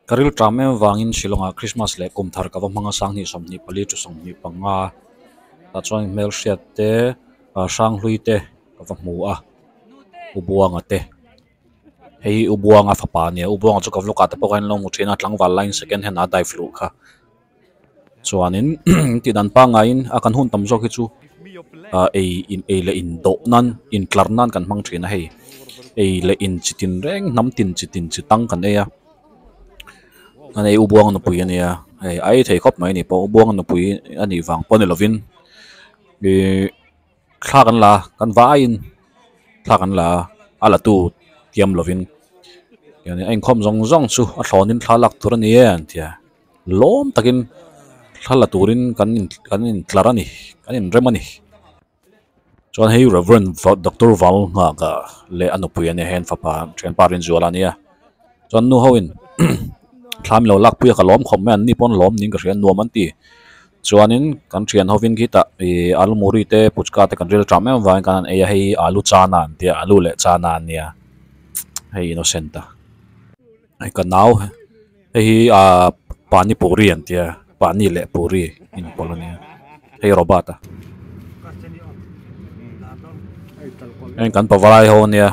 Ka ril ṭam em vangin Shillong-ah Christmas leh kum thar ka va hmang a, sanghnih 24 to 25 tah chuan hmelhriat te hranghlui te ka va hmu a, U Buanga te hei hi U Buanga fapa a nia, U Buanga chu ka vlog ah te pawh khan in lo hmu thin a, tlangval laiin second hand ah a dive luh kha chuanin tih dan pangaiin a kan hun tam zawk hi chu ah ei in ei leh in dawh nan intlar nan kan hmang thin a hei ei leh in chi tin reng hnam tin chi tin chi tang kan ei a an ei u buang nupui a nia hei a ei thei khawp mai a ni pawh u buang nupui a nih vang pawh ni lovin ihh thla kan la a kan vaiin thla kan la a a la tu tiam lovin a inkhawm zawng zawng chu a thlawnin thla lak tur a ni e an ti a. Lawm takin thla la turin kan in kan intlar a ni kan inrem a ni. Chuan hei Reverend Doctor Valnghaka leh a nupui a nia hei an fapa thianpa Rinzuala a nia. Chuan nu ho in thla min lo lakpui a ka lawm khawp mai a an ni pawn lawm niin ka hria nuam an ti. Chuanin kan thian hovin khitah ih alu muri te puchka te kan ril ṭam em avangin kan han ei a hei alu chana an tia alu leh chana an nia hei innocent a hei ka nau. Hei hi ahh pani puri an tia pani leh puri inpawlh a nia hei robert a heng kan pavalai ho ania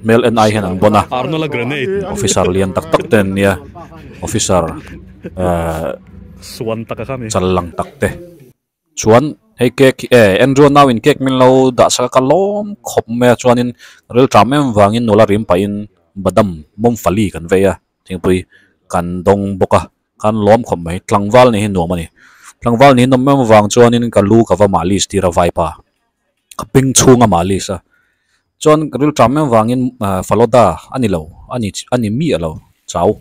hmel en ai hian an bawn a officer lian tak tak te an nia officer ahh chal lang tak te. Chuan hei cake hi e Andrew nau in cake min lo dah sak a ka lawm khawp mai a chuanin ril ṭam em vangin nula rim pahin badam mawmfali kan vei a thingpui kan dawng bawk a kan lawm khawp mai tlangval nih hi nuam a ni tlangval nih hi nawm em vang chuanin ka lu ka va malis tir a vaipa ka beng chhung a malis a chuan ril ṭam em vangin ah falawda a ni lo a ni a ni miah lo chau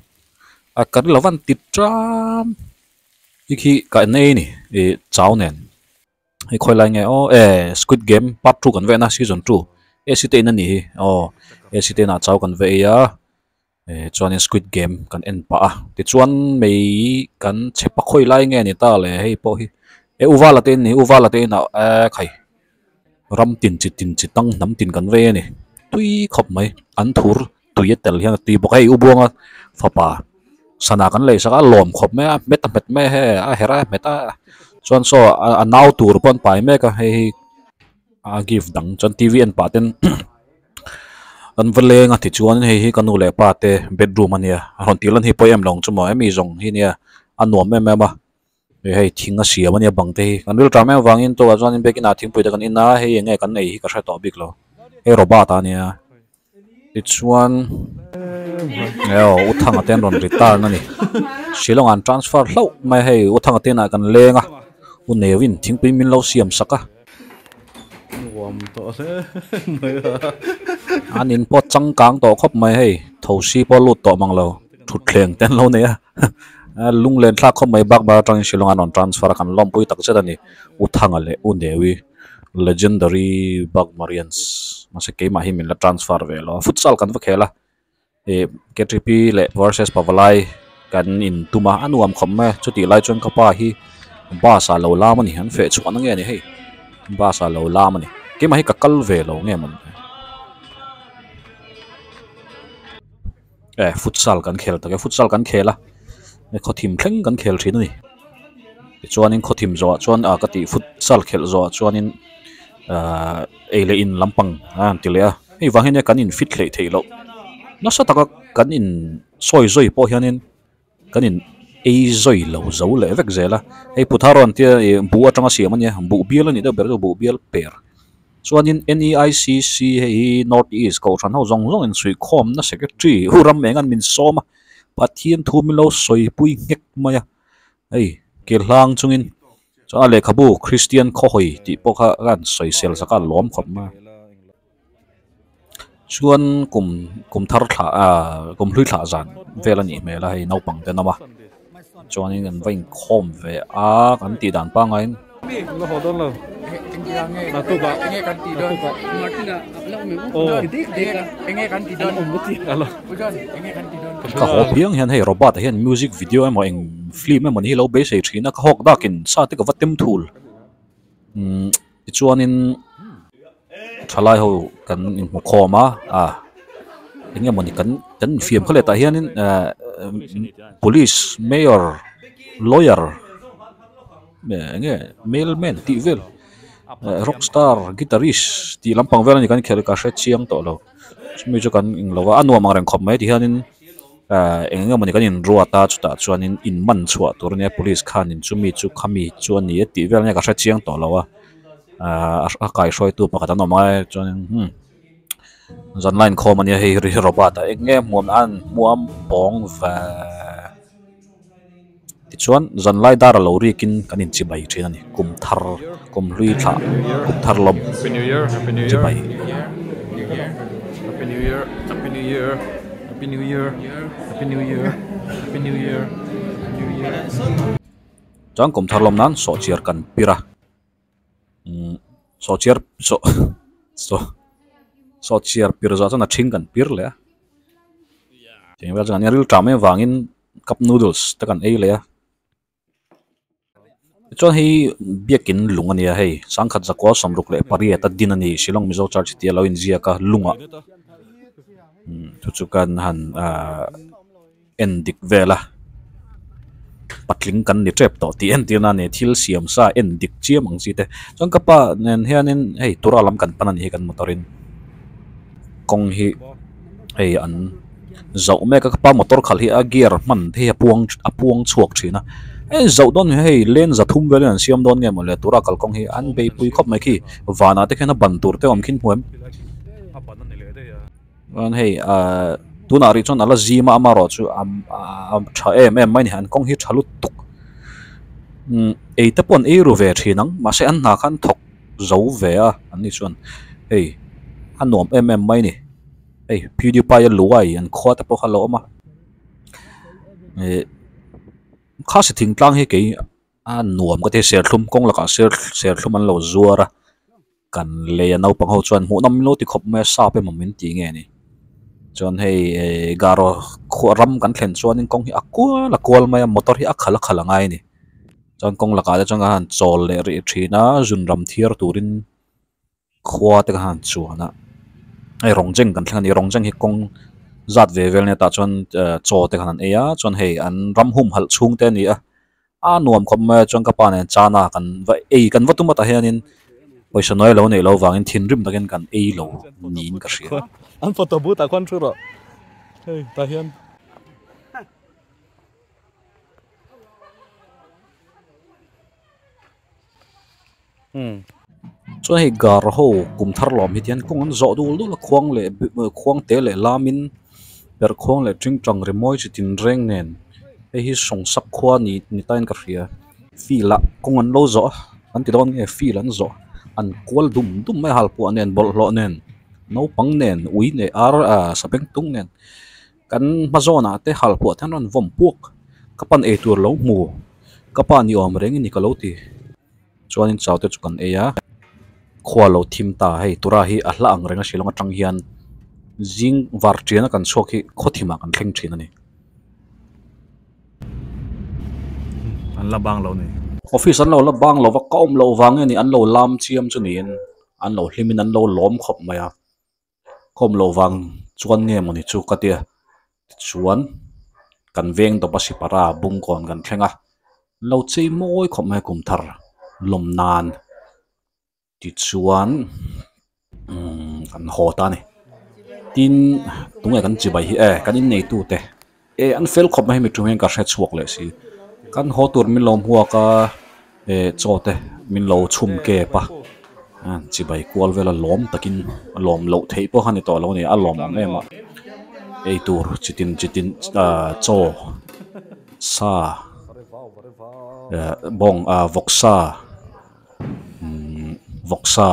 a ka ril a van ti ṭam. Hi khi ka en ei a ni ih chau nen hei khawi lai nge aw e squid game part two kan veh na season two ac te in a nih hi aw ac te inah chau kan veh ei a eh chuanin squid game kan en pah a tichuan mei kan chhe pa khawi lai nge ni ta le hei pawh hi e u vala te in ni u vala te inah eh khai ram tin chi tin chi tang hnam tin kan vei a ni tui khawp mai an thur. Tui a tel hian a tui bawk a hei u buanga fapa sana kan lei sak a lawm khawp mai a hmet a hmet mai a hei a herh a hmet a chuan saw a nau tur pawh an pai mek a hei hi a gift dang chuan t v en pah ten an va leng a tichuan hei hi ka nu leh pa te bedroom a nia a rawn tih lan hi pawi em lo ang chu maw hemi zawng hi nia a nuam em em a hei thing a siam a nia bang te hi kan ril ṭam em avangin tawhah chuan biakin ah thingpui te kan in a hei eng nge kan ei hi ka hre tawh bik lo hei robot a nia. Tichuan aw U Thanga te an rawn return a ni. Shillong an transfer hlauh mai a hei U Thanga te inah kan leng a, U Neuin thingpui min lo siam sak a. An in pawh changkang tawh khawp mai hei, thosi pawh lut tawh mang lo, thutthleng te an lo nei a, lunglen thlak khawp mai bakbar atangin Shillong an rawn transfer a kan lawmpui takzet a ni U Thanga leh U Neui. Legendary Bagmarians mahse keimah hi min la transfer ve lo a futsal kan va khel a ih K T P leh versus Pavalai kan in tum a a nuam khawp mai a chutih lai chuan ka pa hi bus ah lo lam a ni an feh chhuah na nge ni hei bus ah lo lam a ni keimah hi ka kal ve lo nge maw eh futsal kan khel tak e futsal kan khel a khawthim thleng kan khel thin a ni tichuanin khawthim zawhah chuan ah ka tih futsal khelh zawhah chuanin ahh ei leh in lampang a han ti leh a hei vang hian kan in fit hleih theih loh nasa taka kan in sawi zawi pawh hianin kan in ei zawi lo zo leh vek zel a hei putha rawn tia ih buh atanga siam a nia buh bial a nih deuh ber chu buh bial per. Chuanin NEICC hei hi North East Kohhran ho zawng zawng insuihkhawmna Secretary u ram eng an min sawm a, Pathian thu min lo sawipui nghek mai a, hei ke hlang chungin chuan a lehkhabu Kristian Khawhawi tih pawh kha ka han sawisel sak a lawm khawp mai a. Chuan kum kum thar thla ah kum hlui thlah zan vel a nih hmel a hei naupang te an awm a. Chuanin an va inkhawm ve a kan tih dan pangaiin. Ka haw piang hian hei Robert a hian music video emaw eng film emaw ni hi lo beisei thin a ka hawk dakin sa te ka va tem thul umm tichuanin thalai ho kan inhmu khawm a ah. eng emawni kan kan infiam kha letah hianin ehh police mayor lawyer eng nge mailman tih vel eh rockstar guitarist tih lampang vel a ni kan khelh ka hre chiang tawh lo chumi chu kan englo a a nuam ang reng khawp mai tihianin ehh eng eng emawni kan inruat a chutah chuanin in man chhuah tur ania police khanin chumi chu khami chu a ni a tih vel ania ka hre chiang tawh lo a ahh a kaihruaitu pakhat an awm a chuanin umm zan line khawm ania hei hi robot ah eng nge hmuam an hmuam pawng ve tichuan zan lai dar a lo rikin kan inchibai thin a ni kum thar kum hlui thlah kum thar lawm chibai. Chuan kum thar lawm nan sawhchiar kan pir a. Umm sawhchiar saw saw sawhchiar pir zawh chuan a ṭhing kan pir leh a tiang vel chuan an ril ṭam em vangin cup noodles te kan ei leh a tichuan hei biakin lung a nia hei sangkhat zakua sawmruk leh pariat a din a ni Shillong Mizo Church tih a lo inziak a lungah umm chu chu kan han ahh. En dik vel a patling kan ni tep tawh tih entir na a ni thil siam sa en dik chiam ang chi te chuan ka pa nen hianin hei tura lam kan pan a ni hi kan motor in kawng hi hei an zauh mek a ka pa motor khalh hi a gear hman te hi a puang a puang chhuak thin a hei zauh dawn hi hei lane za thum velin an siam dawn nge maw le tura kalkawng hi an beipui khawp mai khi vanah te khian a ban tur te a awm khin hmuh em. Chuan hei ahh tunah rih chuan a la zim a amaherawh chu a tha em em mai a ni an kawng hi tha lutuk umm ei te pawh an ei ru ve thin ang mahse an hna kha an thawk zo ve a an ni chuan hei a nuam em em mai a ni hei pewdiepie a luai an khua te pawh kha a lo awm a ih khasi thingtlang hi kei a nuam ka ti serthlum kawng lakah serthlum an lo zuar a. Kan lei a naupang ho chuan hmuh nawm lo ti khawp mai a sap emaw min tih nge ni chuan hei eh garo khuah ram kan thlen chuanin kawng hi a kual a kual mai a motor hi a khalh a khalh a ngai a ni chuan kawng lakah te chuan ka han chawl leh rih thin a zun ram thiar turin khua te ka han chuan a hei rawngjeng kan thleng a ni rawngjeng hi kawng zat ve vel nia tah chuan chaw te khan an ei a chuan hei an ram humhalh chhung te a ni a. A nuam khawp mai a chuan ka pa nen chana kan va ei kan va tum atah hianin pawisa nawi lo neih loh vangin thinrim takin kan ei lo niin ka hria. An photo booth ah khuan thu rawh hei tah hian. Chuan hei gar ho kum thar lawm hi tihian kawng an zawh dul dul a khuang leh khuang te leh lamin perh khuang leh tingtang rimawi chi tin reng nen hei hi sawngsak khua ni ni tain ka hria field ah kawng an lo zawh a an ti dawn nge field an zawh an kual dum dum mai a halpuah nen bawlhhlawh nen naupang nen ui leh ar ah sabengtung nen kan hma zawnah te halpuah te an rawn vawm puak ka pan eitur lo hmu ka pa ni awm reng a ni ka lo ti. Chuanin chau te chu kan ei a khua lo thim ta hei tura hi a hla ang reng a Shillong atang hian zing var tian a kan chhuak hi khaw thim ah kan thleng thin a ni. An la bang lo ni. Office an lo la bang lo va ka awm loh vang nge ni an lo lam chiam chu niin an lo hlim in an lo lawm khawp mai a ka awm loh vang chuan nge mawni chu ka tia tichuan kan veng tawp a sipara bungkawn kan thleng a lo chei mawi khawp mai a kum thar lawm nan tichuan umm kan haw ta a ni tin tunge kan chibai hi e kan inneitu te e an fel khawp mai hemi tum hian ka hre chhuak leh si kan haw tur min lo hmuak a eh chaw te min lo chhum kep a chibai kual vel a lawm takin a lawm loh theih pawh kha ni tawh lo a ni a lawm ang em a eitur chitin chitin ah chaw sa eh bawng ah vawksa umm vawksa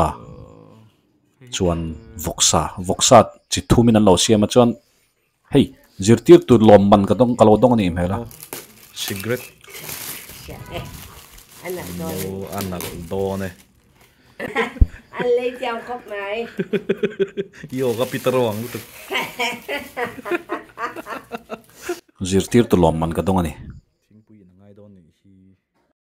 chuan vawksa vawksa chi thumin an lo siam a chuan. Hei, zirtirtu lawmman ka dawng ka lo dawng a nih hmel a. Cigarette. No, a nalh dawn e. An lei chiang khawp mai. I aw ka Peter ang lutuk. Zirtirtu lawmman ka dawng a ni.